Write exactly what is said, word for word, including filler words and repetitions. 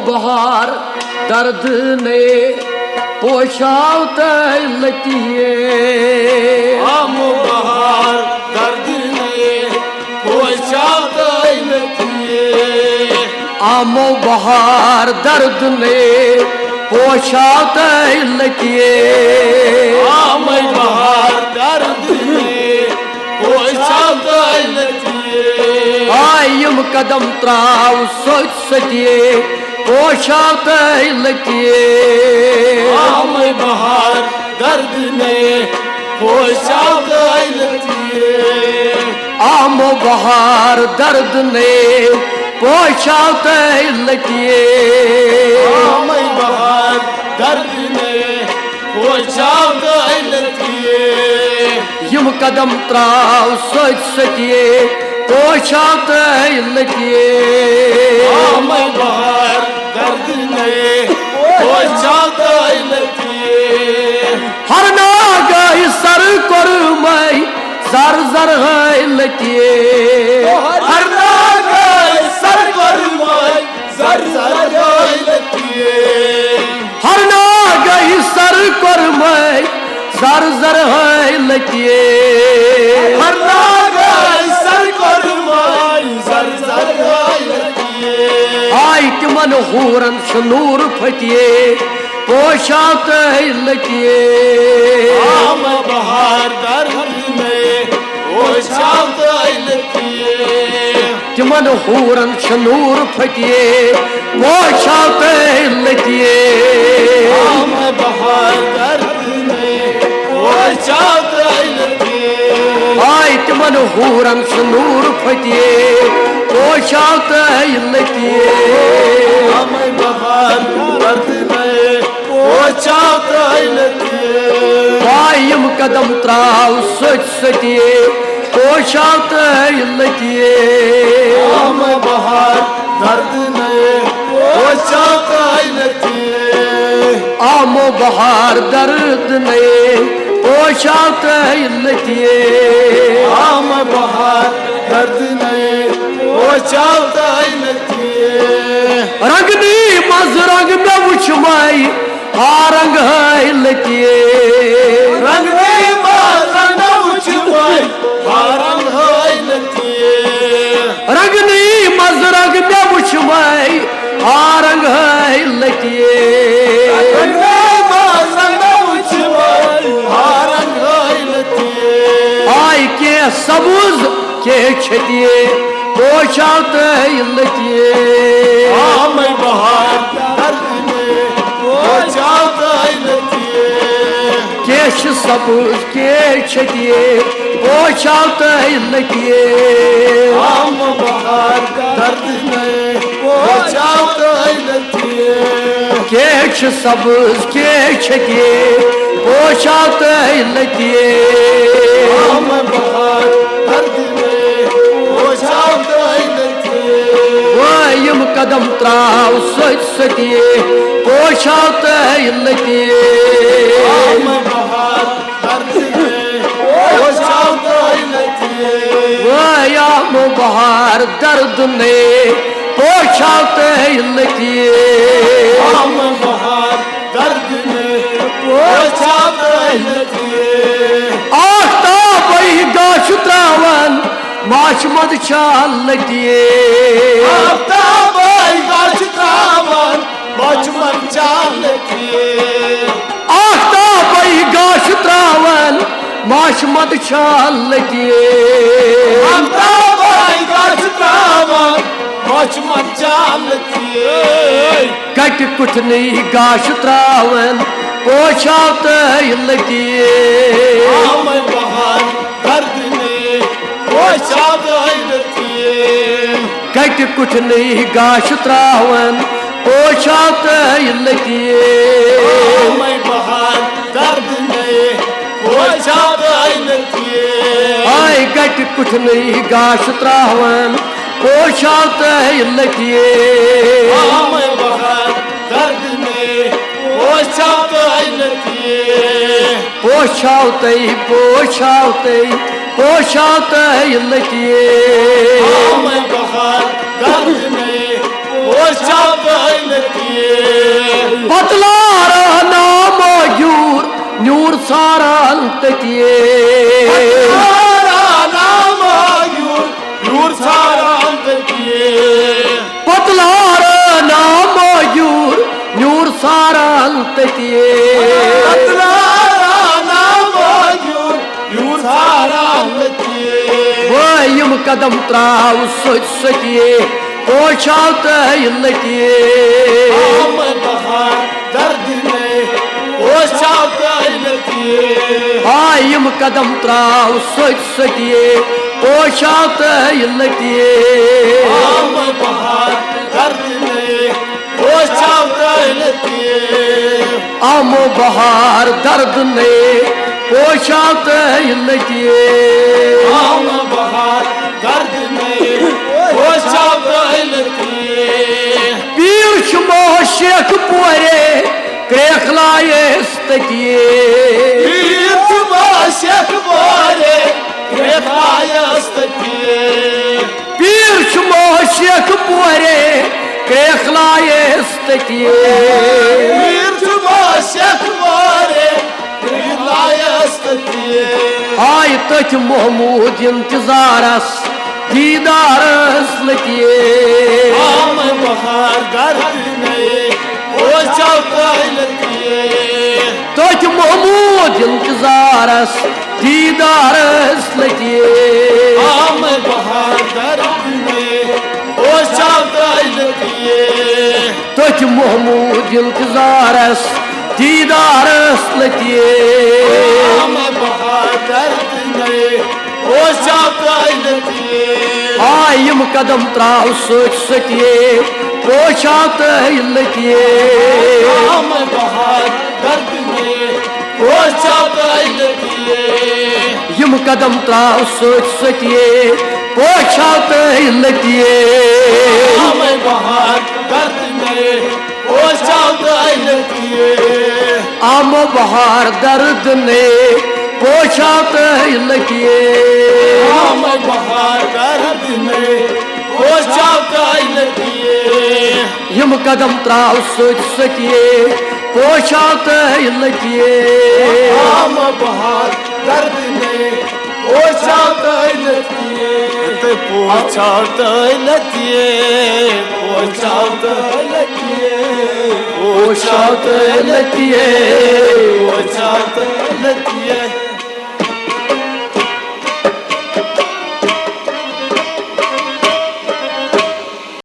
بہار درد نے پوشاو تہ لتیے۔ آمو بہار درد نے پوشاو تہ لتیے۔ آمو بہار درد نے پوشاو تہ لتیے۔ آمے بہار درد نے پوشاو تہ لتیے۔ آیم قدم تراو سوچ ستی پوشاو تہ لتیے۔ آمے بہار درد نے پوشاو تہ لتیے۔ آمو بہار درد نے پوشاو تہ لتیے۔ آمے بہار درد نے پوشاو تہ لتیے۔ یم قدم تراو سوچ ستی پوشاو تہ لتیے۔ آمے بہار درد نے پوشاو تہ لتیے۔ ہر ناگاہی سر کورمے زر زر ہے لتیے۔ ہر ناگاہی سر کورمے زر زر ہے لتیے۔ ہر ناگاہی سر کورمے زر زر ہے لتیے۔ ہر ناگاہی سر کورمے زر زر ہے لتیے۔ آے تمن حورن چھ نور پھتیے پوشاو تہ لتیے۔ آمے بہار درد نے پوشاو تہ لتیے۔ تمن حورن چھ نور پھتیے پوشاو تہ لتیے۔ آمے بہار درد نے پوشاو تہ لتیے۔ آے تمن حورن چھ نور پھتیے پوشاو تہ لتیے۔ آمے بہار درد نے پوشاو تہ لتیے۔ آے یم قدم تراو سوچ ستی پوشاو تہ لتیے۔ آمے بہار درد نے پوشاو تہ لتیے۔ آمو بہار درد نے پوشاو تہ لتیے۔ آمے بہار درد نے پوشاو تہ لتیے۔ رنگنی منز رنگ مے وچھمے ہا رنگ ہے لتیے۔ رنگنی منز رنگ وچھمے ہا رنگ ہے لتیے۔ رنگنی منز رنگ مے وچھمے ہا رنگ ہے لتیے۔ رنگنی منز رنگ وچھمے ہا رنگ ہے لتیے۔ آے کینہہ سبز کینہہ چھتیے پوشاو تہ لتیے۔ آمے بہار درد نے پوشاو تہ لتیے۔ کینہہ چھ سبز کینہہ چھتیے پوشاو تہ لتیے۔ آمے بہار درد نے پوشاو تہ لتیے۔ کینہہ چھ سبز کینہہ چھتیے پوشاو تہ لتیے۔ آمے بہار درد نے پوشاو تہ لتیے۔ وٲیِم قدم تراو سوٚتۍ سوٚتۍ پوشاو تہ لتیے۔ آمے بہار درد نے پوشاو تہ لتیے۔ وٲے آمو بہار درد نے پوشاو تہ لتیے۔ آمے بہار درد نے پوشاو تہ لتیے۔ آفتابے گاشہِ تراوان ماچھ مد چھا لتیے۔ آفتابے گاشہِ تراوان ماچھ مد چھا لتیے۔ آفتابے گاشہِ تراوان ماچھ مد چھا لتیے۔ آفتابے گاشہِ تراوان ماچھ مد چھا لتیے۔ کٹہِ کُٹھنٕے گاشہِ تراوان پوشاو تہ لتیے۔ آمے بہار درد نے پوشاو تہ لتیے۔ کٹہِ کُٹھنٕے گاشہِ تراوان پوشاو تہ لتیے۔ آمے بہار درد نے پوشاو تہ لتیے۔ آے کٹہِ کُٹھنٕے گاشہِ تراوان پوشاو تہ لتیے۔ آمے بہار درد نے پوشاو تہ لتیے۔ پوشاو تہ پوشاو تہ پوشاو تہ لتیے۔ آمے بہار درد نے پوشاو تہ لتیے۔ ژاران تٔتی۔ پتلارا نامہٕ یوٗر، یوٗر ژاران تٔتی۔ پتلارا نامہٕ یوٗر، یوٗر ژاران تٔتی۔ پتلارا نامہٕ یوٗر، یوٗر ژاران تٔتی۔ وٲے یِم قدم ترٛاو سوٚتۍ سوٚتی، پوشاو تۄہہِ لٔتی۔ آمہٕ بہار دردٕنے، پوشاو تۄہہِ لٔتی۔ آے یِم قدم ترٛاو سوٚتۍ سوٚتی، پوشاو تۄہہِ لٔتی۔ آمہٕ بہار دردٕنے، پوشاو تۄہہِ لٔتی۔ آمہٕ بہار دردٕنے، پوشاو تۄہہِ لٔتی۔ آمہٕ بہار دردٕنے، پوشاو تۄہہِ لٔتی۔ پیٖر شُمو شیخ پورے، کرٛیکھ لایس تٔتی۔ پیٖر شُمو شیخ پورے، کرٛیکھ لایس تٔتی۔ پیٖر شُمو شیخ پورے، کرٛیکھ لایس تٔتی۔ پیٖر شُمو شیخ پورے، کرٛیکھ لایس تٔتی۔ آے تٔتھۍ محمود انتظارس، دیٖدارس لٔتی۔ آمہٕ بہار دردٕنے، پوشاو تۄہہِ لٔتی۔ تٔتھۍ محمود انتظارس، دیٖدارس لٔتی۔ آمہٕ بہار دردٕنے، پوشاو تۄہہِ لٔتی۔ تٔتھۍ محمود انتظارس، دیٖدارس لٔتی۔ آمہٕ بہار دردٕنے، پوشاو تۄہہِ لٔتی۔ آے یِم قدم ترٛاو سوٚتۍ سوٚتی، پوشاو تۄہہِ لٔتی۔ آمہٕ بہار دردٕنے، پوشاو تۄہہِ لٔتی۔ یِم قدم ترٛاو سوٚتۍ سوٚتی، پوشاو تۄہہِ لٔتی۔ آمہٕ بہار دردٕنے، پوشاو تۄہہِ لٔتی۔ آمہٕ بہار دردٕنے، پوشاو تۄہہِ لٔتی۔ آمہٕ بہار دردٕنے، پوشاو تۄہہِ لٔتی۔ یِم قدم ترٛاو سوٚتۍ سوٚتی، پوشاو تۄہہِ لٔتی۔ آمہٕ بہار دردٕنے، پوشاو تۄہہِ لٔتی۔ تہٕ پوشاو تۄہہِ لٔتی، پوشاو تۄہہِ لٔتی۔ پوشاو تۄہہِ لٔتی، پوشاو تۄہہِ لٔتی۔